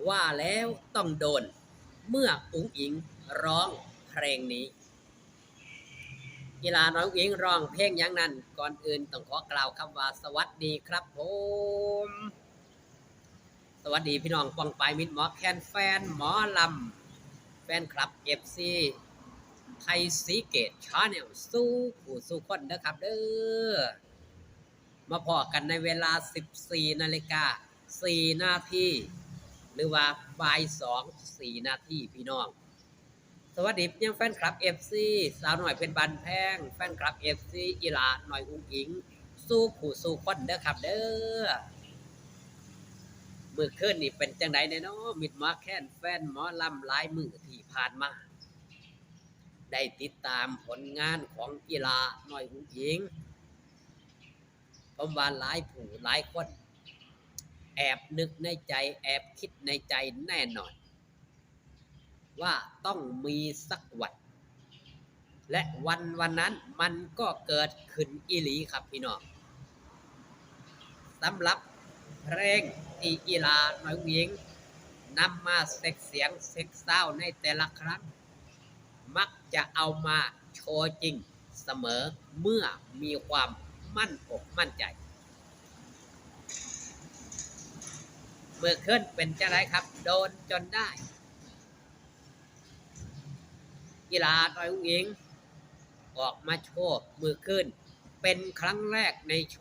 ວ່າແລ້ວຕ້ອງໂດນ ເມື່ອອຸ້ງອິງຮ້ອງເພງນີ້. ອີ່ຫຼ້ານ້ອຍອຸ້ງອິງຮ້ອງເພງຫຍັງນັ້ນ, ກ່ອນອື່ນຕ້ອງຂໍກ່າວຄຳວ່າ ສະຫວັດດີຄັບຜົມ. ສະຫວັດດີພີ່ນ້ອງປ້ອງປາຍມິດໝໍແຄນ ແຟນໝໍລຳ ແຟນຄລັບ ເອັຟຊີ ໄທສີເກດ Channel ສູ່ຄູ່ສູ່ຄົນເດີຄັບເດີ. ມາພໍ້ກັນໃນເວລາສິບສີ່ນາລິກາສີ່ນາທີ ຫຼືວ່າບ່າຍສອງສີ່ນາທີພີ່ນ້ອງ. ສະຫວັດດີໄປຍັງແຟນຄລັບ ເອັຟຊີ ສາວນ້ອຍເພັດບ້ານແພງ, ແຟນຄລັບ ເອັຟຊີ ອີ່ຫຼ້ານ້ອຍອຸ້ງອິງ ສູ່ຄູ່ສູ່ຄົນເດີຄັບເດີ. ມື້ຄືນນີ້ເປັນຈັ່ງໃດແດ່ນໍ ມິດໝໍແຄນ ແຟນໝໍລຳ ຫຼາຍມື້ທີ່ຜ່ານມາ ໄດ້ຕິດຕາມຜົນງານຂອງອີ່ຫຼ້ານ້ອຍອຸ້ງອິງ. ຜົມວ່າຫຼາຍຜູ້ຫຼາຍຄົນແອບນຶກໃນໃຈ ແອບຄິດໃນໃຈແນ່ນອນວ່າຕ້ອງມີສັກວັນ ແລະ ວັນວັນນັ້ນມັນກໍເກີດຂຶ້ນອີ່ຫຼີຄັບພີ່ນ້ອງ. ສຳລັບເພງທີ່ອີ່ຫຼ້ານ້ອຍອຸ້ງອິງນຳມາເຊັກສຽງເຊັກຊາວໃນແຕ່ລະຄັ້ງ ມັກຈະເອົາມາໂຊຈິງສະເໝີເມື່ອມີຄວາມໝັ້ນອົກໝັ້ນໃຈ. ມື້ຄືນເປັນຈັ່ງໃດຄັບ? ໂດນຈົນໄດ້. ອີ່ຫຼ້ານ້ອຍອຸ້ງອິງອອກມາໂຊມື້ຄືນ ເປັນຄັ້ງແລກໃນໂຊ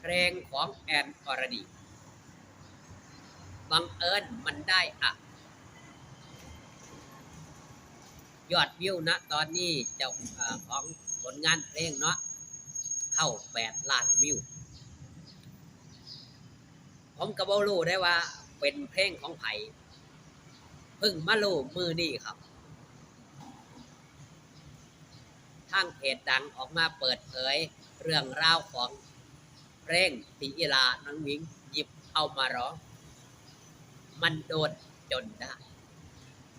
ເພງຂອງແອນ ອອລລະດີ. ບັງເອີນມັນໄດ້ອະ ຍອດວິວນະຕອນນີ້ ເຈົ້າ ເອີ ຂອງຜົນງານເພງເນາະ ເຂົ້າແປດລ້ານວິວ. ຜົມກໍບໍ່ຮູ້ໄດ້ວ່າເປັນເພງຂອງໃຜ ເພິ່ງມາຮູ້ມື້ນີ້ຄັບ. ທາງເພຈດັງອອກມາເປີດເຜີຍເລື່ອງລາວຂອງເພງທີ່ອີ່ຫຼ້ານ້ອຍອຸ້ງອິງຫຍິບເອົາມາຮ້ອງ. ມັນໂດນຈົນໄດ້.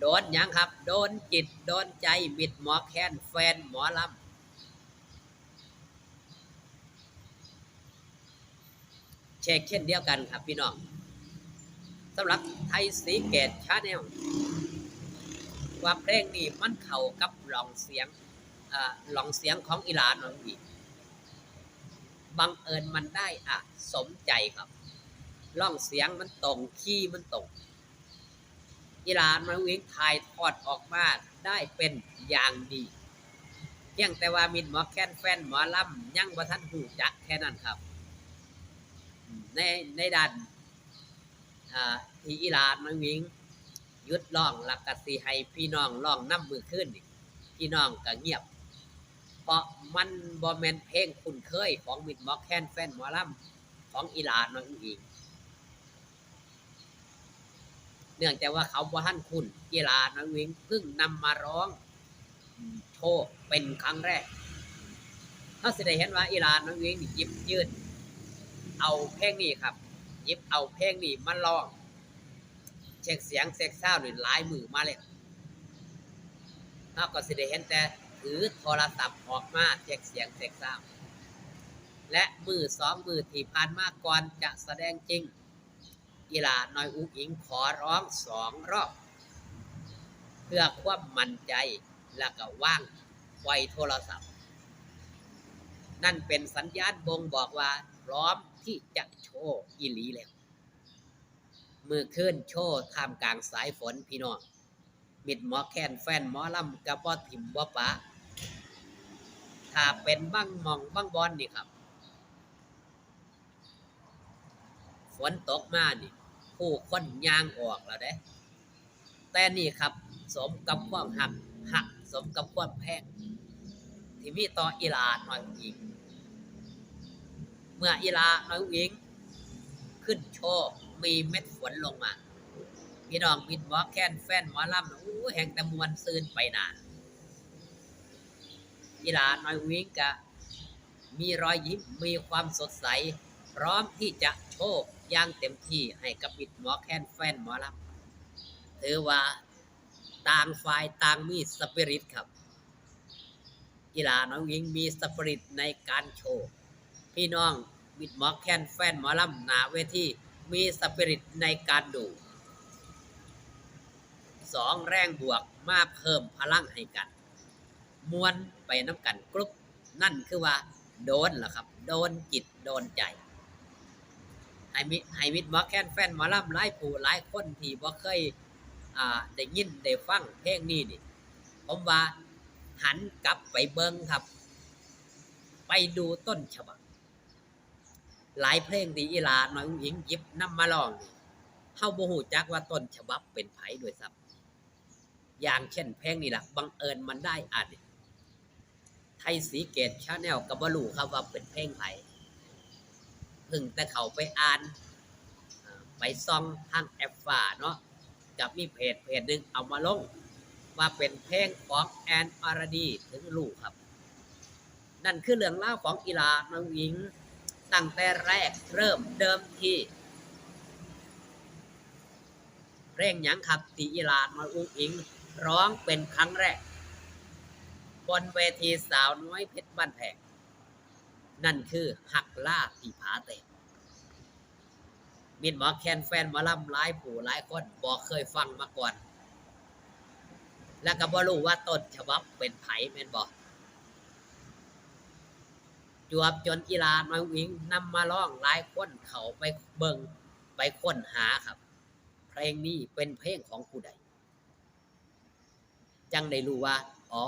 ໂດນຫຍັງຄັບ? ໂດນຈິດໂດນໃຈມິດໝໍແຄນ ແຟນໝໍລຳ. ເຊັ່ນ ເຊັ່ນດຽວກັນຄັບພີ່ນ້ອງ ສຳລັບໄທສີເກດ Channel ວ່າເພງນີ້ມັນເຂົ້າກັບລ່ອງສຽງ ເອີ ລ່ອງສຽງຂອງອີ່ຫຼ້ານ້ອຍອຸ້ງອິງ. ບັງເອີນມັນໄດ້ອະສົມໃຈຄັບ ລ່ອງສຽງມັນຕົງ ຄີມັນຕົງ. ອີ່ຫຼ້ານ້ອຍອຸ້ງອິງຖ່າຍທອດອອກມາໄດ້ເປັນຢ່າງດີ ພຽງແຕ່ວ່າມິດໝໍແຄນ ແຟນໝໍລຳ ຍັງບໍ່ທັນຮູ້ຈັກແຄ່ນັ້ນຄັບ. ໃນ ໃນດ້ານ ອາ ທີ່ອີ່ຫຼ້ານ້ອຍອຸ້ງອິງຢຸດຮ້ອງ ແລ້ວກໍຊິໃຫ້ພີ່ນ້ອງຮ້ອງນຳມື້ຄືນນີ້ ພີ່ນ້ອງກໍງຽບ ເພາະມັນບໍ່ແມ່ນເພງຄຸ້ນເຄີຍຂອງມິດໝໍແຄນ ແຟນໝໍລຳ ຂອງອີ່ຫຼ້ານ້ອຍອຸ້ງອິງ. ເນື່ອງຈາກວ່າເຂົາບໍ່ທັນຄຸ້ນ ອີ່ຫຼ້ານ້ອຍອຸ້ງອິງເພິ່ງນຳມາຮ້ອງໂຊເປັນຄັ້ງແລກ. ເຮົາຊິໄດ້ເຫັນວ່າອີ່ຫຼ້ານ້ອຍອຸ້ງອິງນີ້ຫຍິບຍື່ນເອົາເພງນີ້ຄັບ ຫຍິບເອົາເພງນີ້ມາຮ້ອງເຊັກສຽງເຊັກຊາວນີ້ຫຼາຍມື້ມາແລ້ວ. ເຮົາກໍຊິໄດ້ເຫັນແຕ່ຖືໂທລະສັບອອກມາເຊັກສຽງເຊັກຊາວ ແລະ ມື້ສອງມື້ທີ່ຜ່ານມາ ກ່ອນຈະສະແດງຈິງ ອີ່ຫຼ້ານ້ອຍອຸ້ງອິງຂໍຮ້ອງສອງຮອບ ເພື່ອຄວາມໝັ້ນໃຈ ແລ້ວກໍວາງ ປ່ອຍໂທລະສັບ. ນັ້ນເປັນສັນຍານບົ່ງບອກວ່າພ້ອມທີ່ຈະໂຊອີ່ຫຼີແລ້ວ. ມື້ຄືນໂຊທ່າມກາງສາຍຝົນ ພີ່ນ້ອງ ມິດໝໍແຄນ ແຟນໝໍລຳກໍບໍ່ຖິ້ມບໍ່ປະ. ຖ້າເປັນບາງໝ່ອງບາງບ່ອນນີ້ຄັບ ຝົນຕົກມານີ້ ຜູ້ຄົນຍ່າງອອກແລ້ວເດ້. ແຕ່ນີ້ຄັບ ສົມກັບຄວາມຮັກ ຮັກສົມກັບຄວາມແພງ ທີ່ມີຕໍ່ອີ່ຫຼ້ານ້ອຍອຸ້ງອິງ. ເມື່ອອີ່ຫຼ້ານ້ອຍອຸ້ງອິງຂຶ້ນໂຊ ມີເມັດຝົນລົງມາ ພີ່ນ້ອງມິດໝໍແຄນ ແຟນໝໍລຳ ໂອ້ ແຮ່ງແຕ່ມ່ວນຊື່ນໄປໜ້າ. ອີ່ຫຼ້ານ້ອຍອຸ້ງອິງກະມີຮອຍຍິ້ມ ມີຄວາມສົດໃສ ພ້ອມທີ່ຈະໂຊຢ່າງເຕັມທີ່ໃຫ້ກັບມິດໝໍແຄນ ແຟນໝໍລຳ. ຖືວ່າຕ່າງຝ່າຍຕ່າງມີສະປິຣິດຄັບ. ອີ່ຫຼ້ານ້ອຍອຸ້ງອິງມີສະປິຣິດໃນການໂຊ. ພີ່ນ້ອງມິດໝໍແຄນ ແຟນໝໍລຳໜ້າເວທີ ມີສະປິຣິດໃນການດູ. ສອງແຮງບວກມາເພີ່ມພະລັງໃຫ້ກັນ ມ່ວນໄປນຳກັນກຣຸບ ນັ້ນຄືວ່າໂດນລະຄັບ ໂດນຈິດໂດນໃຈ. ໃຫ້ມິ ໃຫ້ມິດໝໍແຄນແຟນໝໍລຳຫຼາຍຜູ້ຫຼາຍຄົນທີ່ບໍ່ເຄີຍ ອ່າ ໄດ້ຍິນໄດ້ຟັງເພງນີ້ນີ້ ຜົມວ່າຫັນກັບໄປເບິ່ງຄັບ ໄປດູຕົ້ນສະບັບ. ຫຼາຍເພງທີ່ອີ່ຫຼ້ານ້ອຍອຸ້ງອິງຫຍິບນຳມາຮ້ອງນີ້ ເຮົາບໍ່ຮູ້ຈັກວ່າຕົ້ນສະບັບເປັນໃຜດ້ວຍຊ້ຳ. ຢ່າງເຊັ່ນເພງນີ້ລະ ບັງເອີນມັນໄດ້ອາດ ໄທສີເກດ Channel ກໍບໍ່ຮູ້ຄັບວ່າເປັນເພງໃຜ ເພິ່ງແຕ່ເຂົ້າໄປອ່ານ ໄປສ່ອງທາງແອັບຟ້າເນາະ ກັບມີເພຈເພຈໜຶ່ງເອົາມາລົງ ວ່າເປັນເພງຂອງແອນ ອອລະດີ ເພິ່ງຮູ້ຄັບ. ນັ້ນຄືເລື່ອງລາວຂອງອີ່ຫຼ້ານ້ອຍອຸ້ງອິງ ຕັ້ງແຕ່ແລກເລີ່ມເດີມທີ. ເພງຫຍັງຄັບທີ່ອີ່ຫຼ້ານ້ອຍອຸ້ງອິງຮ້ອງເປັນຄັ້ງແລກ ບົນເວທີສາວນ້ອຍເພັດບ້ານແພງ? ນັ້ນຄືຮັກລາທີ່ຜາແຕກ. ມິດໝໍແຄນແຟນໝໍລຳຫຼາຍຜູ້ຫຼາຍຄົນບໍ່ເຄີຍຟັງມາກ່ອນ ແລະກໍບໍ່ຮູ້ວ່າຕົ້ນສະບັບເປັນໃຜແມ່ນບໍ່? ຈວບຈົນອີ່ຫຼ້ານ້ອຍອຸ້ງອິງນຳມາຮ້ອງ ຫຼາຍຄົນເຂົ້າໄປເບິ່ງໄປຄົ້ນຫາຄັບ ເພງນີ້ເປັນເພງຂອງຜູ້ໃດ? ຈັ່ງໄດ້ຮູ້ວ່າ ອໍ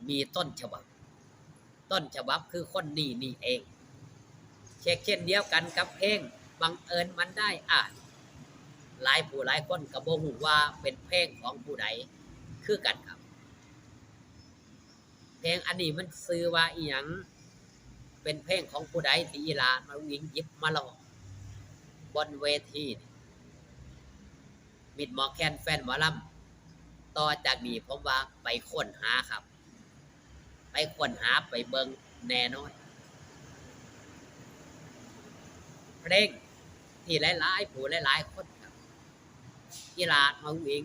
ມີຕົ້ນສະບັບ ຕົ້ນສະບັບຄືຄົນນີ້ນີ້ເອງ. ເຊັ່ນ ເຊັ່ນດຽວກັນກັບເພງບັງເອີນມັນໄດ້ອາດ ຫຼາຍຜູ້ຫຼາຍຄົນກໍບໍ່ຮູ້ວ່າເປັນເພງຂອງຜູ້ໃດຄືກັນຄັບ. ເພງອັນນີ້ມັນຊື່ວ່າອີ່ຫຍັງ? ເປັນເພງຂອງຜູ້ໃດທີ່ອີ່ຫຼ້ານ້ອຍອຸ້ງອິງຫຍິບມາຮ້ອງບົນເວທີນີ້? ມິດໝໍແຄນແຟນໝໍລຳ ຕໍ່ຈາກນີ້ຜົມວ່າໄປຄົ້ນຫາຄັບ ໄປຄົ້ນຫາໄປເບິ່ງແນ່ນອນ. ເພງທີ່ຫຼາຍໆຜູ້ຫຼາຍໆຄົນ ອີ່ຫຼ້ານ້ອຍອຸ້ງອິງ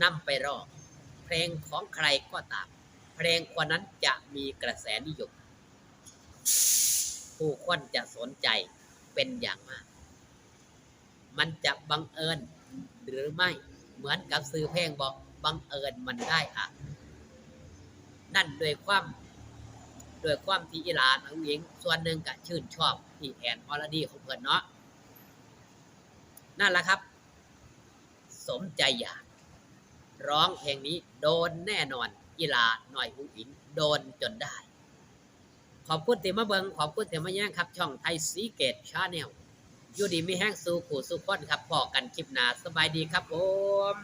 ນຳໄປຮ້ອງ ເພງຂອງໃຄກໍຕາມ ເພງຄົນນັ້ນຈະມີກະແສນິຍົມ ຜູ້ຄົນຈະສົນໃຈເປັນຢ່າງມາກ. ມັນຈະບັງເອີນຫຼືໄມ່ ເໝືອນກັບຊື່ເພງບໍ່? ບັງເອີນມັນໄດ້ອາດ. ນັ້ນດ້ວຍຄວາມ ດ້ວຍຄວາມທີ່ອີ່ຫຼ້ານ້ອຍອຸ້ງອິງສ່ວນໜຶ່ງກະຊື່ນຊອບທີ່ແອນ ອອລະດີ ຂອງເພິ່ນເນາະ. ນັ້ນລະຄັບ ສົມໃຈຢາກ ຮ້ອງເພງນີ້ໂດນແນ່ນອນ ອີ່ຫຼ້ານ້ອຍອຸ້ງອິງໂດນຈົນໄດ້. ຂອບຄຸນທີ່ມາເບິ່ງ ຂອບຄຸນທີ່ມາແຍງຄັບ ຊ່ອງໄທສີເກດ Channel. ຢູ່ດີມີແຮງສູ່ຄູ່ສູ່ຄົນຄັບ ພໍ້ກັນຄລິບໜ້າ ສະບາຍດີຄັບຜົມ.